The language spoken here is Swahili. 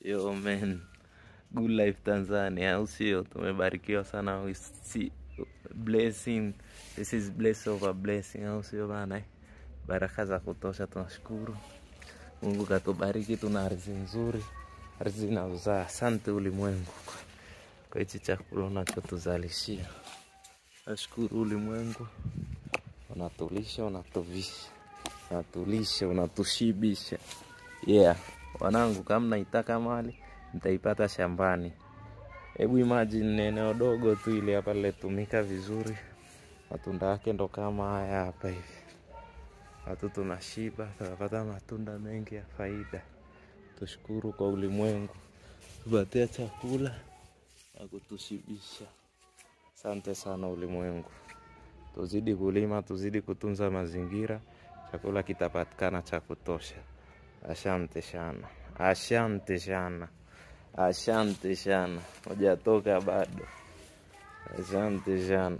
Yo man, good life Tanzania, au sio? Tumebarikiwa sana, we see blessing. This is bless over blessing, au sio bana? Baraka za kutosha, tunashukuru Mungu katubariki, tuna ardhi nzuri, ardhi inazaa. Asante ulimwengu kwa hichi chakula unachotuzalishia. Nashukuru ulimwengu, unatulisha, unatuvisha, unatulisha, unatushibisha. Yeah, wanangu, kama mnaitaka mali mtaipata shambani. Hebu imagine eneo dogo tu ile hapa litumika vizuri, matunda yake ndo kama haya hapa hivi. Watu tunashiba, tunapata matunda mengi ya faida. Tushukuru kwa ulimwengu tupatia chakula na kutushibisha. Asante sana ulimwengu. Tuzidi kulima, tuzidi kutunza mazingira, chakula kitapatikana cha kutosha. Asante sana, asante sana, asante sana. Hujatoka bado. Asante sana.